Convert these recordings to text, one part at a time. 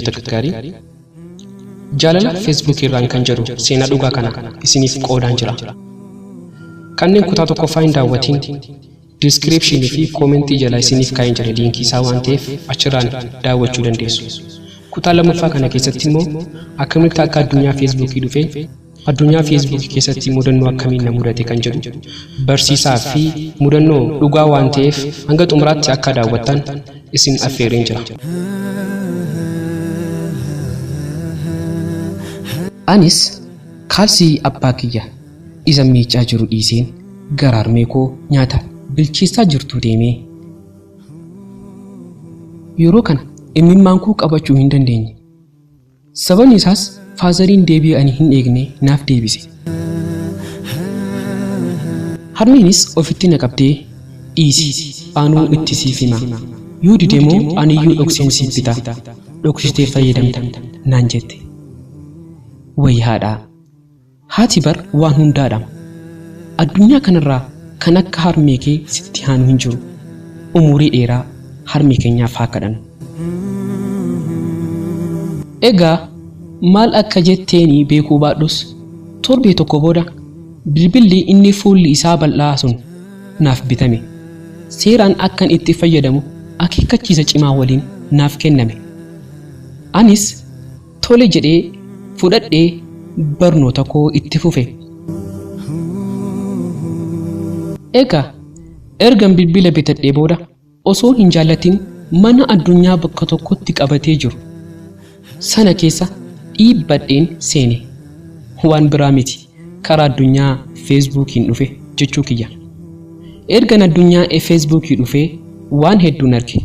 Hojjettoota gaggaarii Jaalala Feesbuukii irraan kan jedhu seenaa dhugaa kana isiniif qoodaan jira. Kanneen kutaa tokkoffaa hin daawwatiin diiskiripshinii fi koomentii jala isiniif kaa'een jira liinkii isaa waan ta'eef achirraan daawwachuu dandeessu. Kutaa lammaffaa kana keessatti immoo akkamitti akka addunyaa Feesbuukii dhufee addunyaa Feesbuukii keessatti mudannoo akkamiin na mudate kan jedhu barsiisaa fi mudannoo dhugaa waan ta'eef hanga xumuraatti akka daawwattan isin affeereen jira. Anis kaalsii abbaa kiyya isa miicaa jiru dhiiseen gara harmee koo nyaata bilcheessaa jirtuu deemee yeroo kana imimmaan koo qabachuu hin dandeenye. Sababni isaas faazariin deebii ani hin eegne naaf deebise. Harmeenis ofitti na qabdee dhiisi anuu itti siif hima. Yoo dide immoo aniyyuu dhokseen siif bita. Dhoksitee fayyadamta naan jette. Wayi haadhaa. Haati bar waan hundaadha. Addunyaa kanarraa kan akka harmee kee sitti haanu hin jiru. Umurii dheeraa harmee keenyaaf haa kadhannu. Egaa maal akka jetteeni beekuu baadhus torbee tokko booda bilbilli inni fuulli isaa bal'aa sun naaf bitame. Seeraan akkan itti fayyadamu akeekkachiisa cimaa waliin naaf kenname. Anis tole jedhee fudhadhee barnoota koo itti fufe. Egaa ergan bilbila bitadhee booda osoo hin jaallatin mana addunyaa bakka tokkotti qabatee jiru sana keessa dhiibbadheen seene. Waan biraa miti karaa addunyaa Feesbuukiin dhufe jechuu kiyya. Ergan addunyaa Feesbuukii dhufee waan hedduun arge.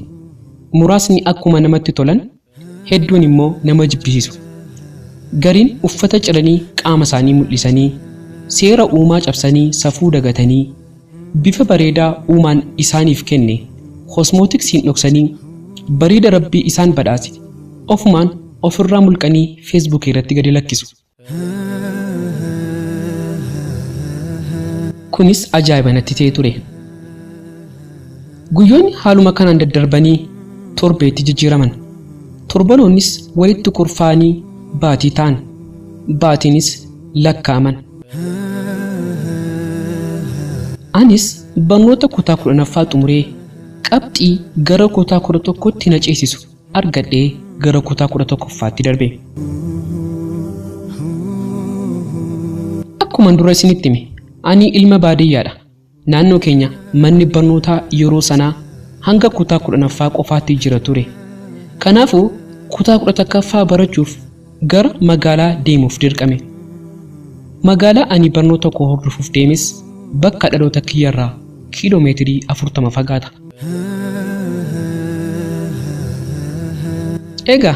Muraasni akkuma namatti tolan hedduun immoo nama jibbisiisu. Gariin uffata ciranii qaama isaanii mul'isanii seera uumaa cabsanii safuu dagatanii bifa bareedaa uumaan isaaniif kenne kosmootiksiin dhoksanii bareeda rabbii isaan badhaase ofumaan ofirraa mulqanii Feesbuukii irratti gadi lakkisu. Kunis ajaa'iba natti ta'ee ture. Guyyoonni haaluma kanaan daddarbanii torbeetti jijjiiraman. Torbanoonnis walitti kurfaanii baatii ta'an. Baatiinis lakkaa'aman. Anis barnoota kutaa 10ffaa xumuree qabxii gara kutaa 11tti na ceesisu argadhee gara kutaa 11ffaatti darbe. Akkuman dura isinitti hime ani ilma baadiyyaadha. Naannoo keenya manni barnootaa yeroo sanaa hanga kutaa 10ffaa qofaatti jira ture. Kanaafuu kutaa 11ffaa barachuuf gara magaalaa deemuuf dirqame. Magaalaa ani barnoota koo hordofuuf deemes bakka dhaloota kiyyarraa kiiloomeetirii 40 fagaata. Egaa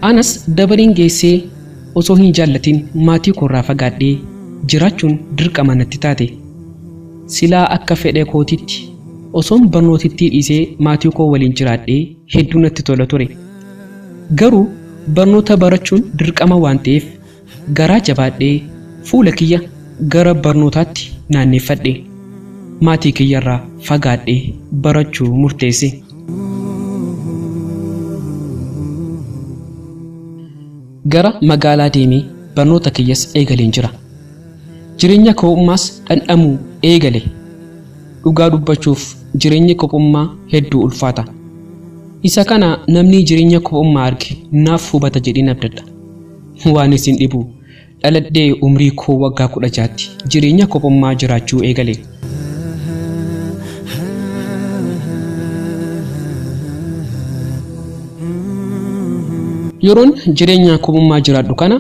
anas dabariin geessee osoo hin jaallatin maatii koorraa fagaadhee jiraachuun dirqama natti taate. Silaa akka fedhe kootitti osoon barnootittii dhiisee maatii koo waliin jiraadhee hedduu natti tola ture. Garuu barnoota barachuun dirqama waan ta'eef garaa jabaadhee fuula kiyya gara barnootaatti naanneeffadhe. Maatii kiyyarraa fagaadhee barachuu murteesse. Gara magaalaa deemee barnoota kiyyas eegaleen jira. Jireenya kophummaas dhandhamuu eegale. Dhugaa dubbachuuf jireenyi kophummaa hedduu ulfaata. Isa kana namni jireenya kophummaa arge naaf hubata jedheen abdadha. Waan isin dhibu dhaladhee umrii koo waggaa 16tti jireenya kophummaa jiraachuu eegale. Yeroon jireenya kophummaa jiraadhu kana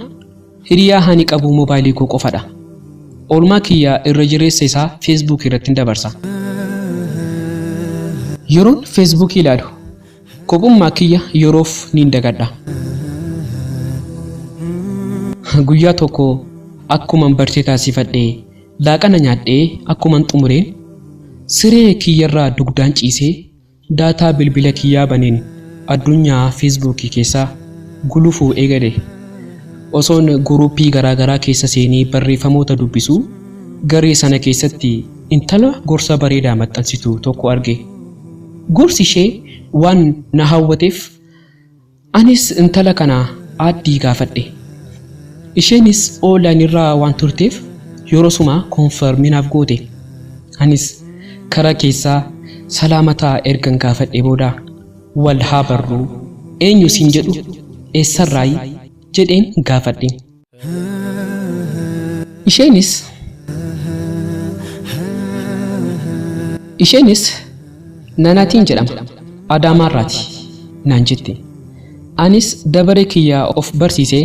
hiriyaa ani qabu moobaayilii koo qofadha. Oolmaa kiyya irra jireessa isaa Feesbuukii irratti dabarsa. Yeroon Feesbuukii ilaalu kophummaa kiyya yeroof niin dagadha. Guyyaa tokko akkuman bartee taasifadhee laaqana nyaadhee akkuman xumureen siree kiyyarraa dugdaan ciisee daataa bilbila kiyyaa baneen addunyaa Feesbuukii keessaa gulufuu eegale. Osoon guruppii garaagaraa keessa seenee barreeffamoota dubbisuu garee sana keessatti intala gorsa bareedaa maxxansitu tokko arge. Gorsi ishee waan na hawwateef Anis intala kana aaddii gaafadhe. Isheenis online irraa waan turteef yeroo confirm naaf goote. Anis karaa keessaa salaamataa ergan gaafadhe booda wal haa barruu, eenyu siin jedhu, eessarraayi jedheen gaafadhe. Isheenis Nanaatiin jedhama, Adaamaarraati naan jette. Anis dabaree kiyyaa of barsiisee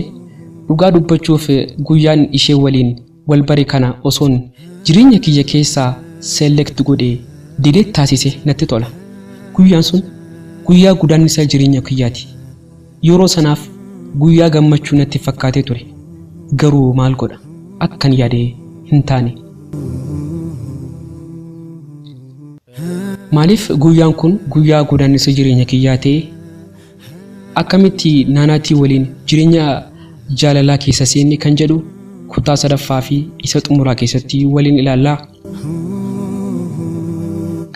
dhugaa dubbachuuf guyyaan ishee waliin wal bare kana osoon jireenya kiyya keessaa select godhee delete taasise natti tola. Guyyaan sun guyyaa godaannisa jireenya kiyyaati. Yeroo sanaaf guyyaa gammachuu natti fakkaatee ture. Garuu maal godha, akkan yaade hin taane. Maaliif guyyaan kun guyyaa godaannisa jireenya kiyyaa ta'e? Akkamitti Naanaatii waliin jireenya jaalalaa keessa seenne kan jedhu kutaa sadaffaa fi isa xumuraa keessatti waliin ilaallaa.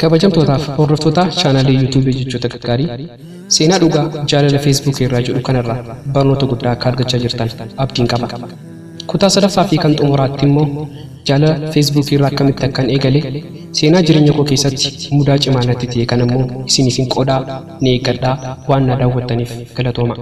Kabajamtootaaf hordoftoota chaanaalii yuutuubii Jechoota Gaggaarii, seenaa dhugaa jaalala feesbuukii irraa jedhu kanarraa barnoota guddaa akka argachaa jirtan abdiin qaba. Kutaa sadaffaa fi kan xumuraatti immoo jaalala feesbuukii irraa akkamitti akkan eegale, seenaa jireenya koo keessatti mudaa cimaa natti ta'e kan immoo isiniif hin qoodaa ni eeggadhaa. Waan na daawwattaniif galatooma.